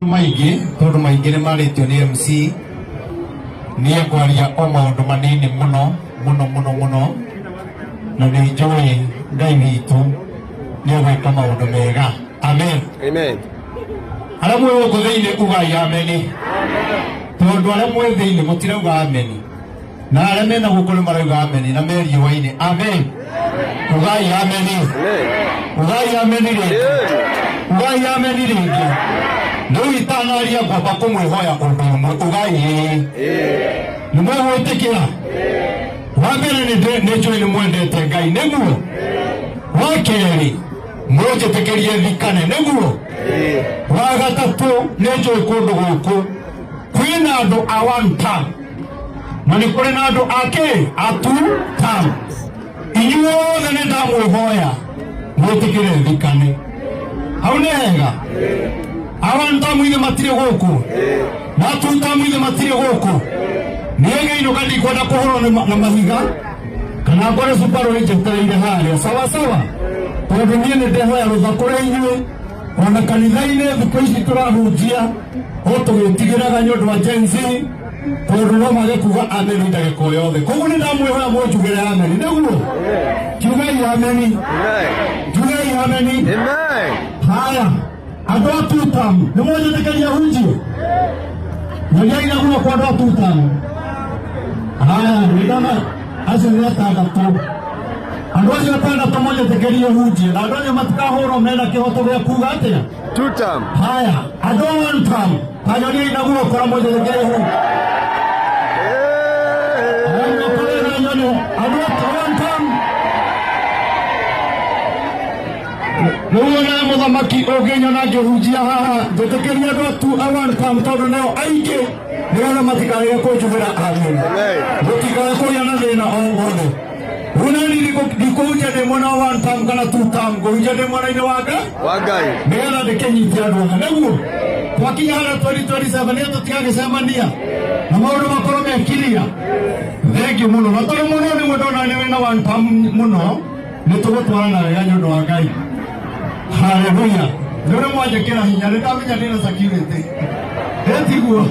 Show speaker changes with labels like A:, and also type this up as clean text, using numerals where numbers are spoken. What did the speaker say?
A: Maingĩ tondũ maingĩ nĩ marĩtio nĩ MC, niĩ ngwaria o maũndũ manini mũno mũno mũno mũno, na nĩ njũĩ Ngai witũ nĩ egwĩka maũndũ mega. Amen.
B: Amen.
A: Arĩa mwĩ gũkũ thĩinĩ ugai ameni, tondũ arĩa mwĩ thĩinĩ mũtirauga ameni, na arĩa mena gũkũ nĩ marauga ameni na me riũa-inĩ. Amen. Ugai ameni.
B: Amen.
A: Ugai ameni rĩngĩ.
B: Amen.
A: Ugai ameni rĩngĩ. Rĩu itanaria ngwamba kũmwĩhoya ũndũ ũmwe, ugai ĩĩ. Nĩ mwĩgwĩtĩkĩra? Wa mbere nĩ njũĩ nĩ mwendete Ngai, nĩguo? Wa kerĩ mũnjĩtĩkĩrie thikane, nĩguo? Wa gatatũ nĩ njũĩ kũndũ gũkũ kwĩna andũ a one term na nĩ kũrĩ na andũ a kĩ a two term. Inyuothe nĩ ndamwĩhoya mwĩtĩkĩre thikane. Hau nĩ hega. A one term ithe matirĩ gũkũ na two term ithe matirĩ gũkũ. Niĩ ngĩinũka ndikwenda kũhũrwo na mahiga kana ngore cubaru ĩnjetereire harĩa sawa sawa, tondũ niĩ nĩ ndehoya rũtha kũrĩ inyuĩ. Ona kanitha-inĩ thikũ ici tũrahunjia o tũgĩtigĩraga nĩ ũndũ wa Gen Z, tondũ no mage kuga ameni ndagĩka o yothe. Koguo nĩ ndamwĩhoya mũnjugĩre ameni, nĩguo? Kiugai ameni.
B: Amen.
A: Kiugai ameni.
B: Amen.
A: Haya, andũ a tutam nĩ mwanjĩtĩkĩria hunjie? Nyonia guoko andũ a tutam. Haya, nĩndona acio nĩ atandatũ. Andũ acio atandatũ mwanjĩtĩkĩrie hunjie, na andũ acio matikahũrwo, mena kĩhoto gĩa kuga atĩa?
B: Two term.
A: Haya, andũ a one term tanyonia na guoko na mwanjĩtĩkĩrie hunjie. Andũ a one term. Rĩu ona mũthamaki ũngĩnyona ngĩhunjia haha, njĩtĩkĩria andũ atu a one term tondũ nĩo aingĩ, nĩgetha matikarege kũnjugĩra amen.
B: Amen.
A: Gũtikae kũgĩa na thĩna o wothe. Rĩu nani ndikũhunjia ndĩ mwena wa one term kana two term, ngũhunjia ndĩ mwena-inĩ wa Ngai
B: Wa Ngai.
A: nĩgetha ndĩkĩnyitie andũ othe, nĩguo twakinya harĩa 2027 nĩ tũtigagĩcemania na maũndũ makorwo mekiria. Thengiũ mũno, na tondũ mũno nĩguo ndona nĩ wĩna one term mũno, nĩ tũgũtwarana wega nĩ ũndũ wa Ngai. Haleluya. Nĩ ũrĩa mwanjĩkĩra hinya, nĩ ndamenya ndĩna security, ĩtiguo.